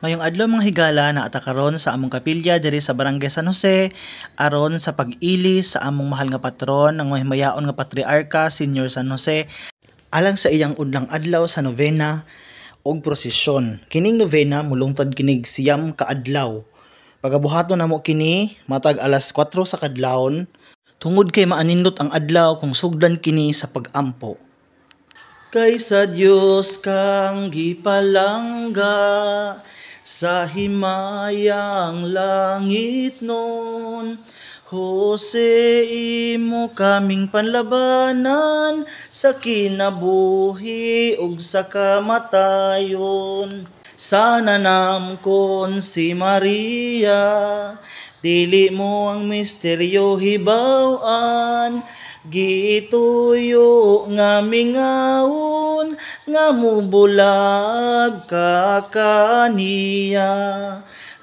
Mayong adlaw, mga higala, naa ta karon sa among kapilya diri sa Barangay San Jose aron sa pag-ili sa among mahal nga patron, ang mahimayaon nga patriarka Senior San Jose, alang sa iyang unang adlaw sa novena og prosesyon. Kining novena mulungtad kinig 9 ka adlaw. Pagabuhaton namo kini matag alas 4 sa kadlawon tungod kay maanindot ang adlaw kung sugdan kini sa pag-ampo. Kay sa Dios kang gipalangga sa himayang langitnon, Jose, imo kaming panlabanan sa kinabuhi ug sa kamatayon. Sa nanamkon si Maria, dili mo ang misteryo hibaw-an, gituyo nga mingawon nga mubulag ka kaniya.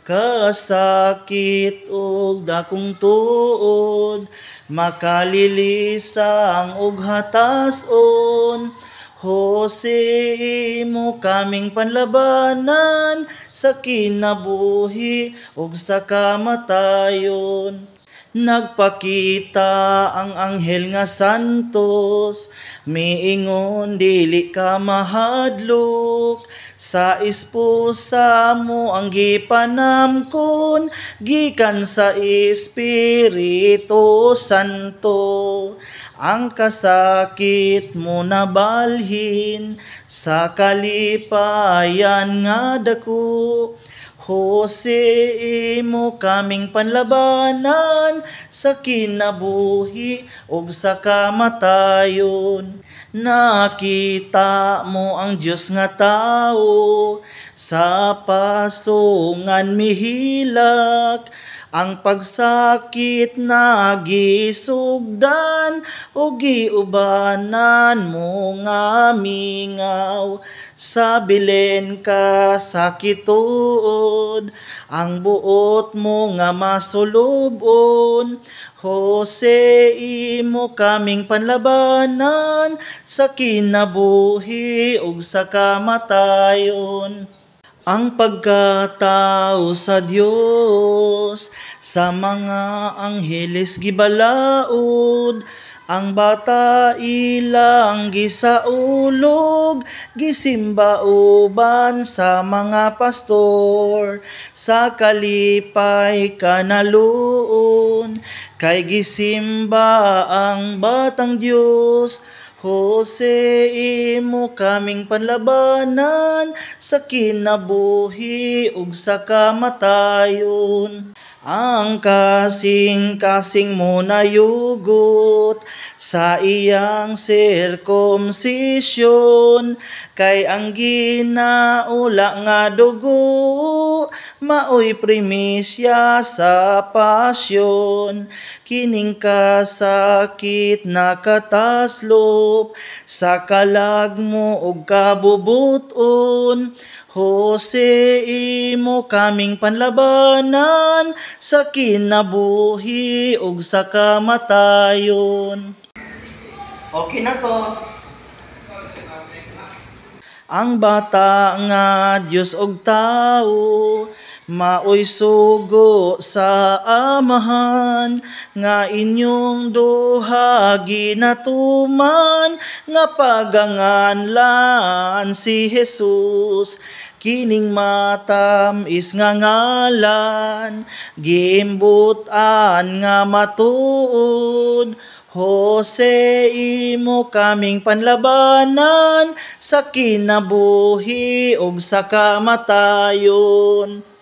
Kasakit ug dakong tuod, makalilisang og hatason, Jose, imo kaming panlabanan sa kinabuhi ug sa kamatayon. Nagpakita ang anghel nga santos, miingon, "Dili ka mahadlok, sa esposa mo ang gipanamkon gikan sa Espiritu Santo. Ang kasakit mo nabalhin sa kalipayan nga dako. Jose, imo kaming panlabanan sa kinabuhi ug sa kamatayon. Nakita mo ang Dios nga tao, sa pasungan mihilak, ang pagsakit na gisugdan ug giubanan mo nga mingaw. Sa Belen kasakit tuod, ang buot mo nga masulubon. Jose, imo kaming panlabanan sa kinabuhi ug sa kamatayon. Ang pagkatao sa Dios sa mga angheles gibalaod, ang bata ilang gisaulog, gisimba uban sa mga pastor. Sa kalipay kanaluon, kay gisimba ang batang Dios. Jose, imo kaming panlabanan sa kinabuhi ug sa kamatayon. Ang kasing-kasing mo nayugot sa iyang sirkumsisyon, kay ang ginaula nga dugo maoy premisya sa pasyon. Kining kasakit nakataslop sa kalag mo ug kabubuton. Jose, imo kaming panlabanan sa kinabuhi ug sa kamatayon. Okay na to. Ang bata nga Dios og tao maoy sugo sa Amahan nga inyong duha ginatuman nga paganganlan si Jesus. Kining matam-is nga ngalan giimbut-an nga matuod. Jose, imo kaming panlabanan sa kinabuhi ug sa kamatayon.